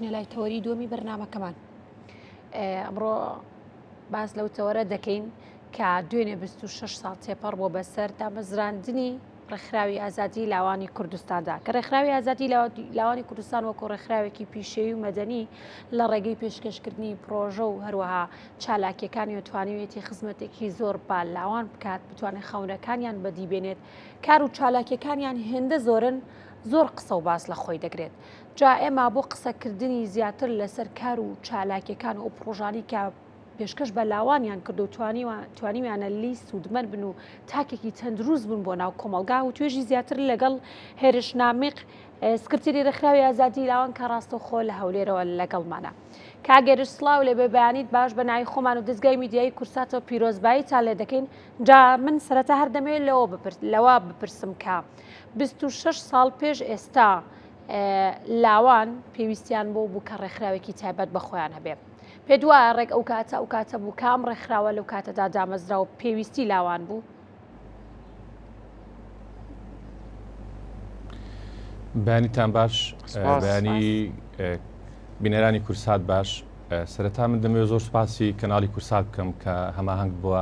لای تەوەری دووەمی بەرنامەکەمان ئەمڕۆ باس لەو تەوەرە دەکەین کە دوێنێ 26 ساڵ تێپەڕ بۆ بەسەر دامەزراندنی ڕێکخراوی ئازادی لاوانی کوردستاندا کە ڕێکخراوی ئازادی لاوانی کوردستان وەکو ڕێکخراوێکی پیشەیی و مەدەنی لە ڕێگەی پێشکەشکردنی پرۆژە و هەروەها چالاکیەکانی و توانیویەتی خزمەتێکی زۆر بە لاوان بکات بتوانێت خەونەکانیان بەدی بێنێت کار و چالاکیەکانیان هێندە زۆرن زۆر قسە و باس لە خۆی دەگرێت جا ئێمە بۆ قسەکردنی زیاتر لەسەر کار و چالاکیەکان و ئەو پڕۆژانەی کە پێشکەش بە لاوانیان کرد و توانیویانە لی سوودمەند بن و تاکێکی تەندروست بن بۆ ناو کۆمەڵگا و توێژی زیاتر لەگەڵ هێرش نامیق سکرتێری ڕێکخراوی ئازادی لاوان کە ڕاستەوخۆ لە هەولێرەوە لەگەڵمانە. کاک هێرش سڵاو لێبێ بەیانیت باش بە ناوی خۆمان و دەزگای میدیایی کورساتەوە پیرۆزباییتان لێ دەکەین جا من سەرەتا هەر دەمەوێت لەوە لەوە بپرسم کە 26 ساڵ پێش ئێستا لاوان پێویستیان بۆ بوو کە ڕێکخراوێکی تایبەت بە خۆیان هەبێ. پێت وایە ڕێک ئەو کاتە ئەو کاتە بوو کام ڕێکخراوە لەو کاتەدا دامەزرا و پێویستی لاوان بوو؟ بەیانیتان باش بەیانی بینەرانی کورسات باش سەرەتا من دەمەوێت زۆر سوپاسی کەناڵی کورسات بکەم کە هەماهەنگ بووە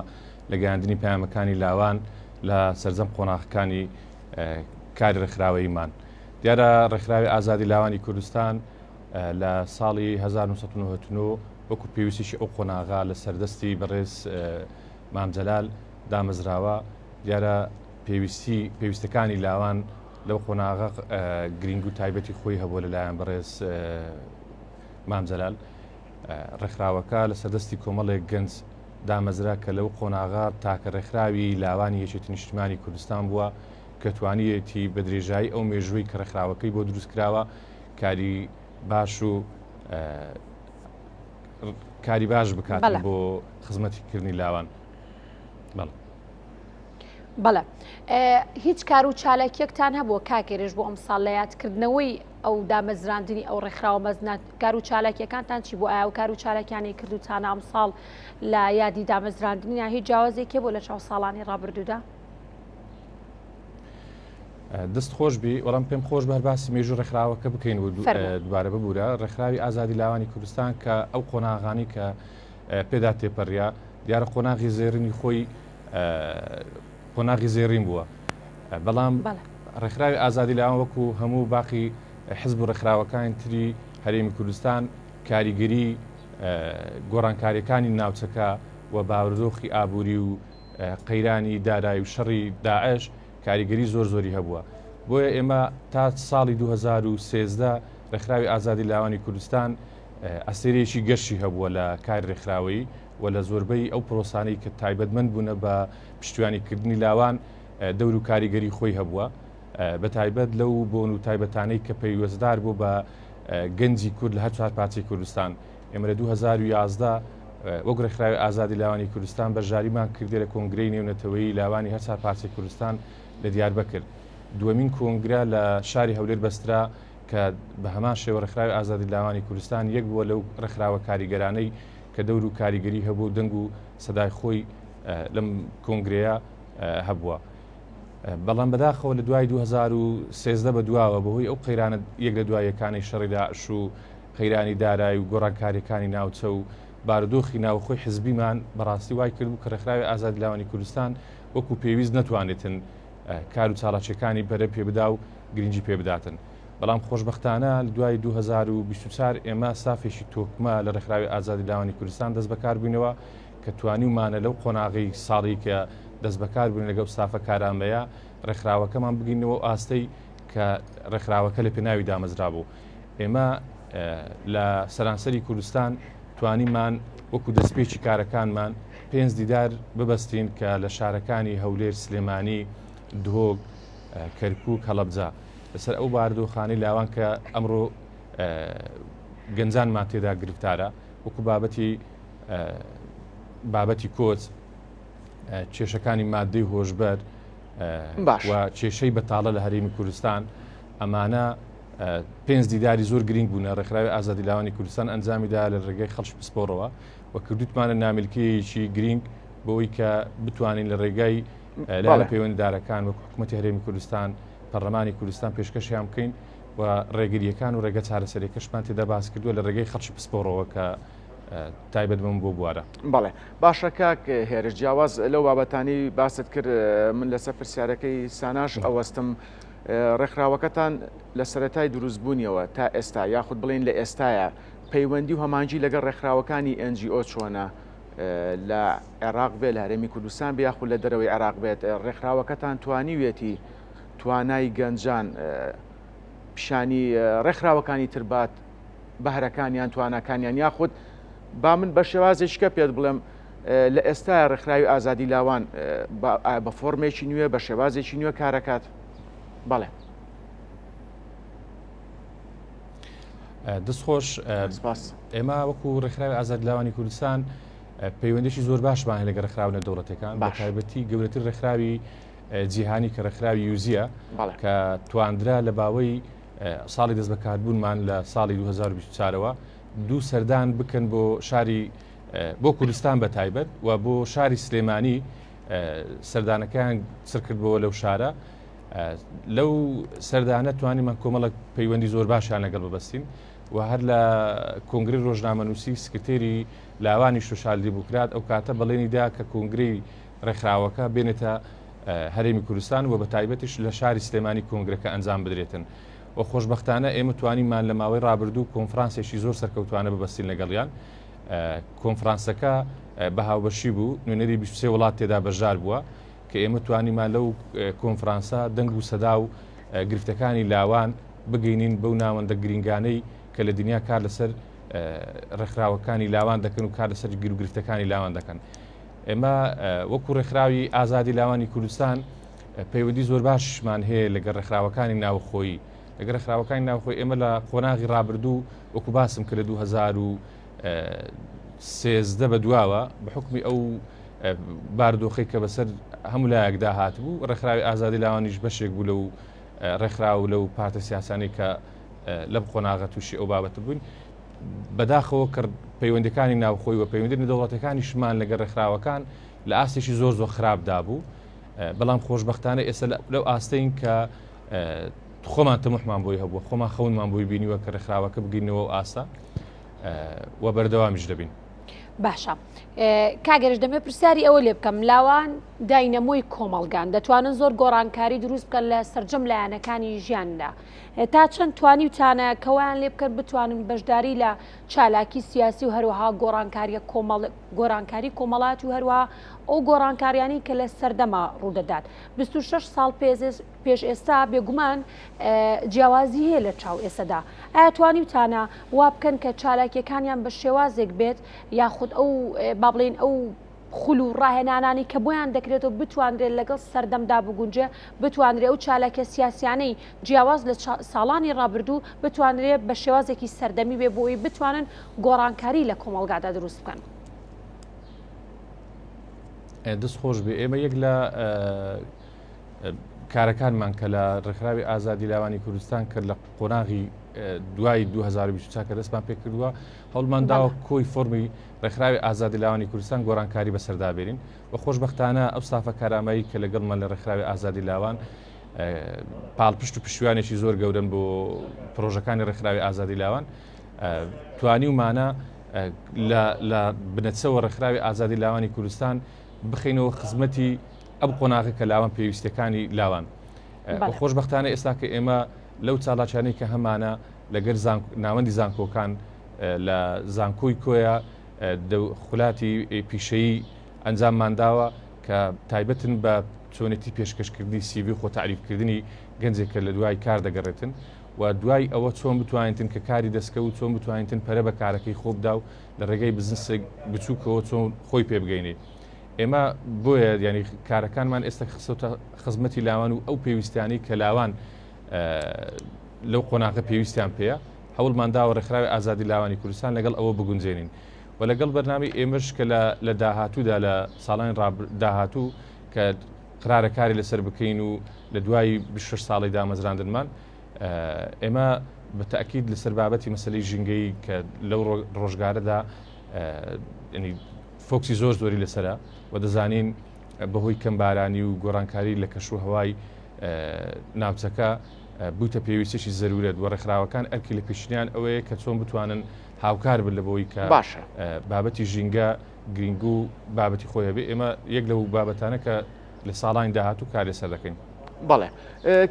لە گەیاندنی پەیامەکانی لاوان لە سەرجەم قۆناغەکانی کاری ڕێکخراوەییمان. دیارە ڕێکخراوی ئازادی لاوانی کوردستان لە ساڵی 1999 وەکو پێویستیی ئەو قۆناغە لە سەردەستی بەڕێز مام جەلال دامەزراوە. دیارە پێویستی پێویستەکانی لاوان لەو قۆناغە گرینگ و تایبەتی خۆی هەبووە لەلایەن بەڕێز مام جەلال. ڕێکخراوەکە لە سەردەستی کۆمەڵێک گەنج دامەزرا کە لەو قۆناغە تاکە ڕێکخراوی لاوانی یەکێتی نیشتیمانی کوردستان بووە کە توانیویەتی بە درێژایی ئەو مێژووی کە ڕێکخراوەکەی بۆ دروست کراوە کاری باش و کاری باش بکات بۆ خزمەتی کردنی لاوان. بەڵێ. بەڵێ هیچ کار و چالاکیەکتان هەبووە کاکێرش بۆ ئەمساڵ لە یادکردنەوەی ئەو دامەزراندنی ئەو ڕێکخراوە مەزنە کار و چالاکیەکانتان چی بوو ئایا و کار و چالاکیانەی کردوتانە ئەمساڵ لە یادی دامەزراندنیان هیچ جیاوازێکی بۆ لە چاو ساڵانی ڕابردوودا؟ دەست خۆش بی وەڵام پێم خۆش بەر باسی مێژوو ڕێکخراوەکە بکەین و دووبارە ببوورە ڕێکخراوی ئازادی لاوانی کوردستان کە ئەو قۆناغانی کە پێدا تێپەڕیا دیارە قۆناغی زێڕینی خۆی قۆناغی زێڕین بووە بەڵام ڕێکخراوی ئازادی لاوان وەکو هەموو باقی حزب و ڕێکخراوەکانی تری هەرێمی کوردستان کاریگەری گۆڕانکاریەکانی ناوچەکە و باوردۆخی ئابووری و قەیرانی دارایی و شەڕی داعش کاریگەری زۆر زۆری هەبووە بۆیە ئێمە تا ساڵی 2013 ڕێکخراوی ئازادی لاوانی کوردستان ئەستێرەیەکی گەشی هەبووە لە کاری ڕێکخراوەیی و لە زۆربەی ئەو پرۆسانەی کە تایبەتمەند بوونە بە پشتیوانیکردنی لاوان دەور و کاریگەری خۆی هەبووە بە تایبەت لەو بۆن و تایبەتانەی کە پەیوەستدار بوو بە گەنجی کورد لە هەر چوار پارچەی کوردستان. ئێمە لە 2011 وەک ڕێکخراوی ئازادی لاوانی کوردستان بەشداریمان کردێ لە کۆنگرەی نێونەتەوەیی لاوانی هەر چوار پارچەی کوردستان لە دیاربەکر. دووەمین کۆنگرە لە شاری هەولێر بەسترا کە بە هەمان شێوە ڕێکخراوی ئازادی لاوانی کوردستان یەک بووە لەو ڕێکخراوە کاریگەرانەی کە دەور و کاریگەری هەبوو و دەنگ و سەدای خۆی لەم کۆنگرەیە هەبووە. بەڵام بەداخەوە لە دوای 2013 بە دواوە بەهۆی ئەو قەیرانە یەک لە دوای یەکانەی شەڕی داعش و قەیرانی دارایی و گۆڕانکاریەکانی ناوچە و بارودۆخی ناوخۆی حزبیمان بەڕاستی وای کردبوو کە ڕێکخراوی ئازادی لاوانی کوردستان وەکو پێویست نەتوانێتن کار و چالاکیەکانی پەرە پێبدا و گرنگی پێبداتن. بەڵام خۆشبەختانە لە دوای 2024 ئێمە ستافێکی تۆکمە لە ڕێکخراوی ئازادی لاوانی کوردستان دەست بەکار بووینەوە کە توانیومانە لەو قۆناغەی ساڵی کە دەست بەکار بووین لەگەڵ ستافە کارامەیە ڕێکخراوەکەمان بگینەوە ئاستەی کە ڕێکخراوەکە لە پێناوی دامەزرا بوو. ئێمە لە سەرانسەری کوردستان توانیمان وەکو دەستپێکی کارەکانمان پێنج دیدار ببەستین کە لە شارەکانی هەولێر، سلێمانی، دهۆک، کەرکوک، هەڵەبجە لەسەر ئەو باردۆخانەی لاوان کە ئەمڕۆ گەنجانمان تێدا گرفتارە وەکو بابەتی بابەتی کۆچ کێشەکانی مادەی هۆشبەر و کێشەی بەتاڵە لە هەرێمی کوردستان ئەمانە پێنج دیداری زۆر گرنگ بوون ڕێکخراوی ئازادی لاوانی کوردستان ئەنجامیدا لە ڕێگەی خەڵکی پسپۆڕەوە و کردوتمانە نامیلکەیەکی گرنگ بۆی کە بتوانین لە ڕێگای لایەنە پەیوەندیدارەکان وەک حکوومەتی هەرێمی کوردستان پەرلەمانی کوردستان پێشکەشیان بکەین. و ڕێگرییەکان و ڕێگە چارەسەریەکەشمان تێدا باس کردووە لە ڕێگەی خەڵکی پسپۆڕەوە کە تایبەت بم بۆ بوارە. بەڵێ باشە کاک هێرش جیاواز لەو بابەتانی باست کرد من لەسەر پرسیارەکەی ساناش ئەوەستم ڕێکخراوەکەتان لە سەرەتای دروستبوونیەوە تا ئێستا یاخود بڵێین لە ئێستایا پەیوەندی و هەمانگی لەگەڵ ڕێکخراوەکانی NGO چۆنە لە عێراق بێت لە هەرێمی کوردستان بێ یاخود لە دەرەوەی عێراق بێت ڕێکخراوەکەتان توانیویەتی توانای گەنجان پیشانی ڕێکخراوەکانی تر بات بەهرەکانیان تواناکانیان یاخود با من بە شێوازێکیکە پێت بڵێم لە ئێستا ڕێکخراوی ئازادی لاوان بە فۆرمێکی نوێ بە شێوازێکی نوێ کارەکات بەڵێ. دەست خۆش ئێمە وەکو ڕێکخراوی ئازاد لاوانی کوردستان پەیوەندێکی زۆر باشمان هەیە لەگەڵ ڕێکخراوە نێودەوڵەتیەکان بە تایبەتی گەورەتر ڕێکخراوی جیهانی کە ڕێکخراوی یوزیە کە تواندرا لە باوەی ساڵی دەست بەکاربوونمان لە ساڵی 2024ەوە دوو سەردان بکەن بۆ شاری بۆ کوردستان بە تایبەت و بۆ شاری سلێمانی سەردانەکەیان سڕکردبەوە لەو شارە لەو سەردانە توانیمان کۆمەڵک پەیوەندی زۆر باشیان لەگەڵ ببەستین و هەر لە کۆنگری ڕۆژنامەنووسی سکرتێری لاوانی شوشال دیموکرات ئەو کاتە بەڵێنی دا کە کۆنگری ڕێکخراوەکە بێنێتە هەرێمی کوردستان و بە تایبەتیش لە شاری سلێمانی کۆنگرەکە ئەنجام بدرێتن و خۆشبەختانە ئێمە توانیمان لە ماوەی ڕابردوو کۆنفرانسێکی زۆر سەرکەوتوانە ببەستین لەگەڵیان کۆنفرانسەکە بە هاوبەشی بوو نوێنەری 23 وڵات تێدا بەشدار بووە کە ئێمە توانیمان لەو کۆنفرانسە دەنگ و سەدا و گرفتەکانی لاوان بگەینین بەو ناوەندە گرینگانەی کە لە دنیا کار لەسەر ڕێکخراوەکانی لاوان دەکەن و کار لەسەر گیروگرفتەکانی لاوان دەکەن. ئێمە وەکو ڕێکخراوی ئازادی لاوانی کوردستان پەیوەندی زۆر باشمان هەیە لەگەڵ ڕێکخراوەکانی ناوخۆیی لەگەڵ ڕێکخراوەکانی ناوخۆی ئێمە لە قۆناغی ڕابردوو وەکو باسم کرد لە 2013 بە دواوە بە حکمی ئەو باردۆخی کە بەسەر هەموو لایەکدا هاتبوو ڕێکخراوی ئازادی لاوانیش بەشێک بوو لەو ڕێکخراو لەو پارتە سیاسانی کە لەم قۆناغە تووشی ئەو بابەتە بووین بەداخەوە کە پەیوەندەکانی ناوخۆی و پەیوەندی نێودەوڵەتەکانیشمان لەگەڵ ڕێکخراوەکان لە ئاستێکی زۆر زۆر خراپدا بوو بەڵام خۆشببختانە ئێستا لەو ئاستین کە خۆمان تەموحمان بۆی هەبووە خۆمان خەونمان بۆی بینیوە کە ڕێکخراوەکە بگەینەوە ئەو ئاستە و بەردەوامیش دەبین. باشە کاک هێرش دەمێ پرسیاری ئەوە لێ بکەم لاوان داینەمۆی کۆمەڵگان دەتوانن زۆر گۆڕانکاری دروست بکەن لە سەرجەم لایەنەکانی ژیاندا تا چەند توانیوتانە کەوایان لێ بکەن بتوانن بەشداری لە چالاکی سیاسی و هەروەها گۆڕانکاریە کۆمەڵ گۆرانکاری کۆمەڵات و هەروەها ئەو گۆڕانکاریانی کە لە سەردەما ڕوودەدات 26 ساڵ پێش ئێستا بێگومان جیاوازی هەیە لە چاو ئێستەدا ئایا توانیوتانە وا بکەن کە چالاکیەکانیان بە شێوازێک بێت یاخود ئەو با بڵێین ئەو خول و ڕاهێنانانی کە بۆیان دەکرێت و بتوانرێت لەگەڵ سەردەمدا بگونجێ بتوانرێ ئەو چالاکیە سیاسیانەی جیاواز لە ساڵانی ڕابردوو بتوانرێ بە شێوازێکی سەردەمی بێ بۆ ئەوی بتوانن گۆڕانکاری لە کۆمەڵگادا دروست بکەن. دەست خۆش بێ ئێمە یەک لە کارەکانمان کە لە ڕێکخراوی ئازادی لاوانی کوردستان کرد لە قۆناغی دوای 2024 کە دەستمان پێکردووە هەوڵمان داوە کۆی فۆرمی ڕێکخراوی ئازادی لاوانی کوردستان گۆڕانکاری بەسەردا بێنین و خۆشببختانە ئەو ستافە کارامایی کە لەگەڵمان لە ڕێکخراوی ئازادی لاوان پاڵپشت و پشتیوانێکی زۆر گەورن بۆ پرۆژەکانی ڕێکخراوی ئازادی لاوان توانیومانە لە بنەچەوە ڕێکخراوی ئازادی لاوانی کوردستان بخینەوە خزمەتی ئەم قۆناغە کە لاوان پێویستەکانی لاوان خۆشببختانە ئێستا کە ئێمە لەو چالاکیانەی کە هەمانە لەگەر ناوەندی زانکۆکان لە زانکۆی کۆیە خولاتی پیشەیی ئەنجاممان داوە کە تایبەتن بە چۆنێتی پێشکەشکردنی سیڤی خۆ تعریفکردنی گەنجێک کە لە دوای کار دەگەڕێتن و دوای ئەوە چۆن بتوانیتن کە کاری دەستکەوت چۆن بتوانیتن پەرە بە کارەکەی خۆ بدا و لە ڕێگەی بزنسێک بچووکەوە چۆن خۆی پێ بگەینێت. ئێمە بۆیە یانی کارەکانمان ئێستا خستۆتە خزمەتی لاوان و ئەو پێویستیانەی کە لاوان لەو قۆناغە پێویستیان پێیە هەوڵمان داوە ڕێکخراوی ئازادی لاوانی کوردستان لەگەڵ ئەوە بگونجێنین و لەگەڵ بەرنامەی ئێمەش کە لە داهاتوودا لە ساڵانی داهاتوو کە قرارە کاری لەسەر بکەین و لە دوای 26 ساڵی دامەزراندنمان ئێمە بە تاکید لەسەر بابەتی مەسلەی ژینگەی کە لەو ڕۆژگارەدا فۆکسی زۆر زۆری لەسەرە و دەزانین بەهۆی کەمبارانی و گۆڕانکاری لە کەش و هەوای ناوچەکە بووتە پێویستێکی زەرورەت و ڕێکخراوەکان ئەرکی لە پێشینیان ئەوەیە کە چۆن بتوانن هاوکار بن لە بۆی کە باشە بابەتی ژینگە گرنگ و بابەتی خۆی هەبێ ئێمە یەک لەو بابەتانە کە لە ساڵانی داهاتوو کار لەسەر دەکەین. بەڵێ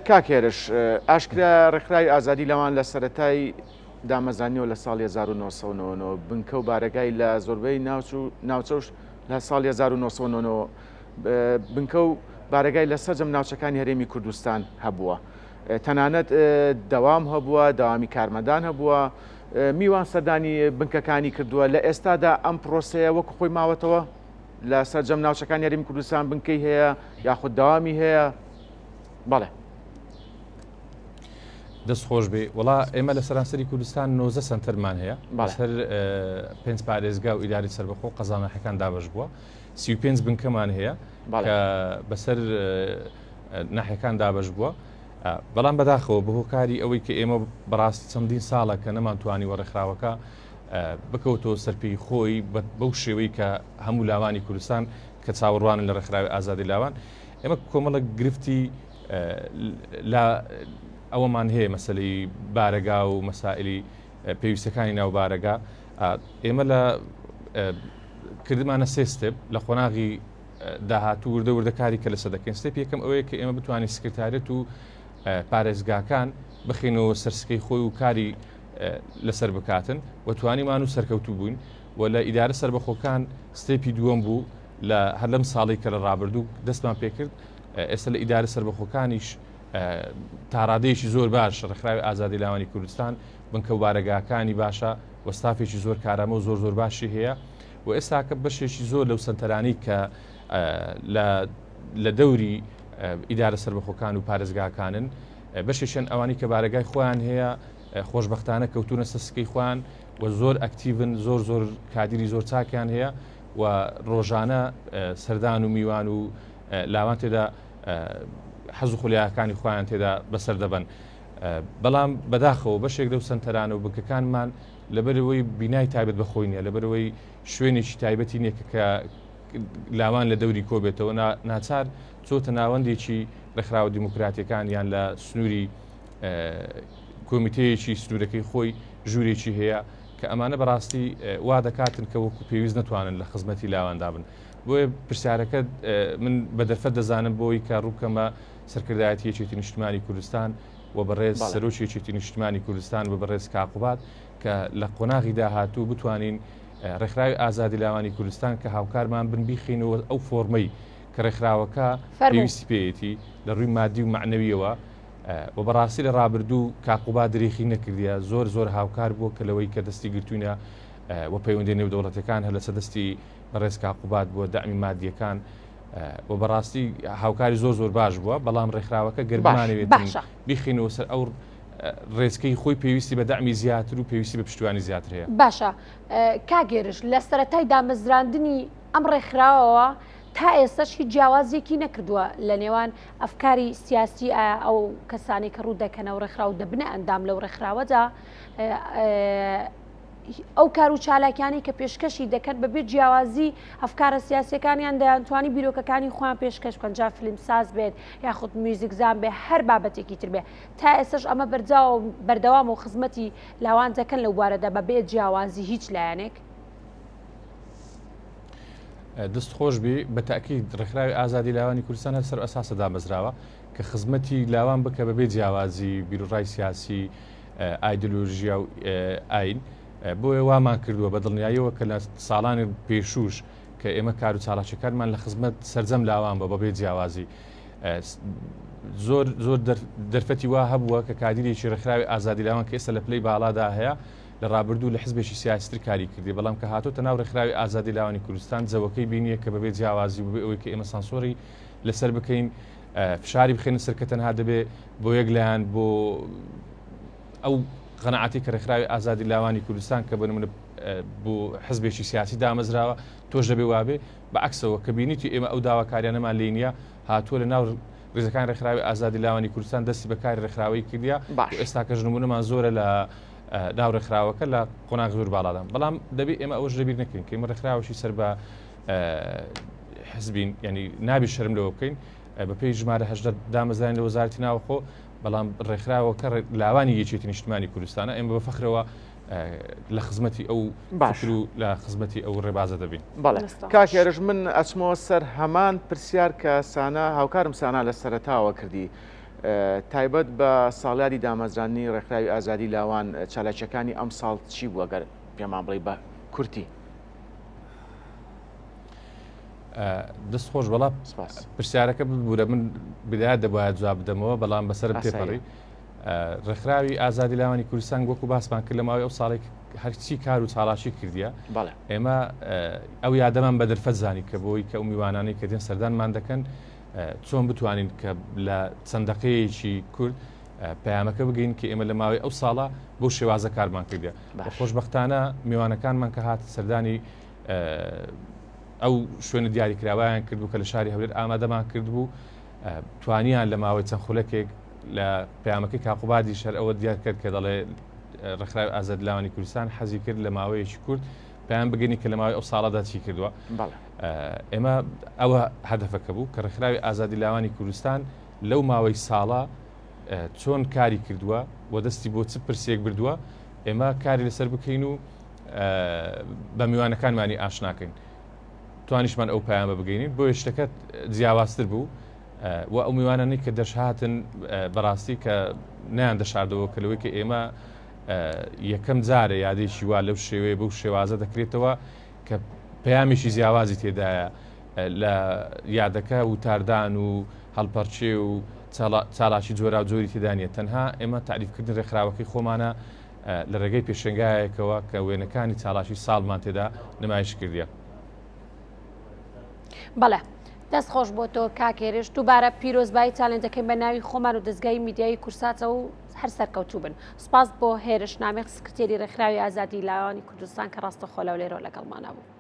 کاک هێرش، ئاشکرا ڕێکخراوی ئازادی لاوان لە سەرەتای دامەزرانیەوە لە ساڵی 1999 بنکە و بارەگای لە زۆربەی ناوچە و لە ساڵی 1999 بنکە و بارەگای لە سەرجەم ناوچەکانی هەرێمی کوردستان هەبووە. تەنانەت دەوام هەبووە، دەوامی کارمەندان هەبووە، میوان سەردانی بنکەکانی کردووە. لە ئێستادا ئەم پرۆسەیە وەکو خۆی ماوەتەوە؟ لە سەرجەم ناوچەکانی هەرێمی کوردستان بنکەی هەیە یاخود دەوامی هەیە؟ بەڵێ. دەست خۆش بێ وڵا ئێمە لە سەرانسەری کوردستان 90 سنتەرمان هەیە بەسەر پێنج پارێزگا و ئیداری سەربەخۆ قەزانەکان دابش بووە 35 بنکەمان هەیە کە بەسەر ناحیەکان دابش بووە بەڵام بەداخەوە بە هۆکاری ئەوەی کە ئێمە بەڕاستی چەندین ساڵە کە نەمانتوانی وە ڕێکخراوەکە بکەوتەوە سەرپێی خۆی بەو شێوەی کە هەموو لاوانی کوردستان کە چاوەڕوانن لە ڕێکخراوی ئازادی لاوان ئێمە کۆمەڵە گرفتی لە ئەوەمان هەیە مەسلەی بارەگا و مەسائلی پێویستەکانی ناو بارەگا ئێمە لە کردمانە سێ step لە قۆناغی داهاتوو وردە وردەکاری کە لەسەر دەکەین step یەکەم ئەوەیە کە ئێمە بتوانین سکرتارێت و پارێزگاکان بخینەوە سەرسکەی خۆی و کاری لەسەر بکاتن و توانیمان و سەرکەوتوو بووین و لە ئیدارە سەربەخۆکان step ی دووەم بوو لە هەر لەم ساڵی کە لە ڕابردوو دەستمان پێکرد ئێستا لە ئیدارە سەربەخۆکانیش تاڕادەیەکی زۆر باش ڕێکخراوی ئازادی لاوانی کوردستان بنکە و بارەگاکانی باشە و ستافێکی زۆر کارامە و زۆر زۆر باشی هەیە و ئێستاکە بەشێکی زۆر لەو سنتەرانی کە لە دەوری ئیدارە سەربەخۆکان و پارێزگاکانن بەشێکیان ئەوانەی کە بارەگای خۆیان هەیە خۆشبەختانە کەوتونە سەر سکەی خۆیان و زۆر ئەکتیڤن زۆر زۆر کادیری زۆر چاکیان هەیە و ڕۆژانە سەردان و میوان و لاوان تێدا حەز و خولیاکانی خۆیان تێدا بەسەر دەبەن. بەڵام بەداخەوە بەشێک لەو سنتەرانە و بنکەکانمان لەبەرەوەی بینای تایبەت بەخۆی نیە لەبەرەوەی شوێنێکی تایبەتی نییە کە لاوان لە دەوری کۆبێتەوە ناچار چۆتە ناوەندێکی ڕێکخراوە دیموکراتیەکان یان لە سنووری کۆمیتەیەکی سنوورەکەی خۆی ژوورێکی هەیە کە ئەمانە بەڕاستی وا دەکاتن کە وەکو پێویست نتوانن لە خزمەتی لاواندا بن بۆیە پرسیارەکە من بە دەرفەت دەزانم بۆی کە ڕووبکەمە سەرکردایەتی یەکێتی نیشتمانی کوردستان و بەڕێز سەرۆکی یەکێتی نیشتمانی کوردستان و بەڕێز کاقوبات کە لە قۆناغی داهاتوو بتوانین ڕێکخراوی ئازادی لاوانی کوردستان کە هاوکارمان بن بیخینەوە ئەو فۆرمەی کە ڕێکخراوەکە پێویستی پێیەتی لە ڕووی مادی و مەعنەویەوە و بەڕاستی لە ڕابردوو کاک قوباد درێخی نەکردیە زۆر زۆر هاوکار بووە کە لەوەی کە دەستی گرتوینە و پەیوەندی نێودەوڵەتەکان هەر لەسەر دەستی بەڕێز کاک قوباد بووە دەعمی مادیەکان و بەڕاستی هاوکاری زۆر زۆر باش بووە بەڵام ڕێکخراوەکە گەرمانەوێت بیخینەوە سەر ئەو ڕێچکەی خۆی پێویستی بە دەعمی زیاتر و پێویستی بە پشتیوانی زیاتر هەیە. باشە کاک هێرش لە سەرەتای دامەزراندنی ئەم ڕێکخراوەوە تا ئێستاش هیچ جیاوازیەکی نەکردووە لە نێوان ئەفکاری سیاسی ئایا ئەو کەسانی کە ڕوو دەکەنەوە ڕێکخراو دەبنە ئەندام لەو ڕێکخراوەدا ئەو کار و چالاکیانی کە پێشکەشی دەکەن بەبێ جیاوازی ئەفکارە سیاسەکانیان دەیانتوانی بیرۆکەکانی خۆیان پێشکەش بکەن جا فیلمساز بێت یاخود میوزیکزان بێ هەر بابەتێکی تر بێ تا ئێستاش ئەمە بەرجاوە بەردەوام و خزمەتی لاوان دەکەن لەو بوارەدا بەبێ جیاوازی هیچ لایەنێک. دەست خۆش بی بە تاکید ڕێکخراوی ئازادی لاوانی کوردستان هەر سەر ئەساسە دامەزراوە کە خزمەتی لاوان بکە بەبێ جیاوازی بیروڕای سیاسی ئایدلۆژیا و ئاین بۆیە وامان کردووە بە دڵنیاییەوە کە لە ساڵانی پێشوش کە ئێمە کار و چالاکیەکانمان لە خزمەت سەرجەم لاوان بە بەبێ جیاوازی زۆر زۆر دەرفەتی وا هەبووە کە کادیرێکی ڕێکخراوی ئازادی لاوان کە ئێستا لە پلەی باڵادا هەیە لە ڕابردوو لە حزبێکی سیاسیتر کاری کردی بەڵام کە هاتۆتە ناو ڕێکخراوی ئازادی لاوانی کوردستان جەوەکەی بینیە کە بەبێ جیاوازی و بەبێ ئەوەی کە ئێمە سانسۆری لەسەر بکەین فشاری بخێنە سەر کە تەنها دەبێ بۆ یەک لایەن بۆ ئەو قەناعەتی کە ڕێکخراوی ئازادی لاوانی کوردستان کە بە نمونە بۆ حزبێکی سیاسی دامەزراوە تۆش دەبێ وابێ بە عەکسەوە کە بینیتی ئێمە ئەو داواکاریانەمان لێ نییە هاتووە لە ناو ریزەکانی ڕێکخراوی ئازادی لاوانی کوردستان دەستی بە کاری ڕێکخراوەی کردیە باش ئێستاکەش نمونەمان زۆرە لە ناو ڕێکخراوەکە لە قۆناغ زۆر باڵادان بەڵام دەبێ ئێمە ئەوەش لەبیر نەکەین کە ئێمە ڕێکخراوەشی سەر بە حزبین ینی نابی شەرم لەوە بکەین بە پێی ژمارە هەژدە دامەزرانی لە وەزارەتی ناوخۆ. بەڵام ڕێکخراوەکە لاوانی یەکێتی نیشتمانی کوردستانە ئێمە بە فەخرەوە لە خزمەتی ئەو فکر و لە خزمەتی ئەو ڕێبازە دەبین. بەڵێ کاک هێرش من ئەچمەوە سەر هەمان پرسیار کە سانا هاوکارم سانا لە سەرەتاوە کردی تایبەت بە ساڵیادی دامەزراندنی ڕێکخراوی ئازادی لاوان چالاکیەکانی ئەمساڵ چی بوو گەر پێمان بڵێی بە کورتی؟ دەست خۆش بەڵا پرسیارەکە ببوورە من بدایەت دەبواە جواب بدەمەوە بەڵام بەسەرم تێپەڕی ڕێکخراوی ئازادی لاوانی کوردستان وەکو باسمان کرد لە ماوەی ئەو ساڵێک هەرچی کار و چاڵاشی کردیە ئێمە ئەو یادەمان بە دەرفەت زانی کە بۆی کە ئەو میوانانەی کە دێن سەردانمان دەکەن چۆن بتوانین کە لە چەند دقەیەکی کورد پەیامەکە بگەین کە ئێمە لە ماوەی ئەو ساڵە بۆ شێوازە کارمان کردە خۆشببختانە میوانەکانمان کە هات سەردانی ئەو شوێنە دیاریکراوایان کردبوو کە لە شاری هەولێر ئامادەمان کردبوو توانیان لە ماوەی چەند خولەکێک لە پەیامەکەی کاقوبادی شەر ئەوە دیار کرد کە دەڵێ ڕێکخراوی ئازاد لاوانی کوردستان حەزی کرد لە ماوەیەکی کورت پەیام بگەنی کە لە ماوەی ئەو ساڵەدا چی کردووە ئێمە ئەوە هەدەفەکە بوو کە ڕێکخراوی ئازادی لاوانی کوردستان لەو ماوەی ساڵە چۆن کاری کردووە و دەستی بۆ چ پرسێک بردووە ئێمە کاری لەسەر بکەین و بە میوانەکانمانی ئاشناکەین توانیشمان ئەو پەیامە بگەینین بۆیە شتەکە جیاوازتر بوو و ئەو میوانانەی کە دەشهاتن بەڕاستی کە نیان دەشاردەوە کە لەوەی کە ئێمە یەکەم جارە یادێکی وا لەو شێوەیە بەو شێوازە دەکرێتەوە کە پەیامێکی جیاوازی تێدایە لە یادەکە وتاردان و هەڵپەرچێ و چالاکی جۆرا و جۆری تێدانە تەنها ئێمە تعریفکردن ڕێکخراوەکەی خۆمانە لە ڕێگەی پێشەنگایەکەوە کە وێنەکانی چالاکی ساڵمان تێدا نمایش کردیە. بەڵێ دەست خۆش بۆ تۆ کاک هێرش دووبارە پیرۆزبایی چالێنجەکەی بە ناوی خۆمان و دەزگای میدیایی کورساتەوە و هەر سەرکەوتوو بن سپاس بۆ هێرش نامێک سکرتێری ڕێکخراوی ئازادی لاوانی کوردستان کە ڕاستەخۆ لەولێرەوە لەگەڵمانە بوو.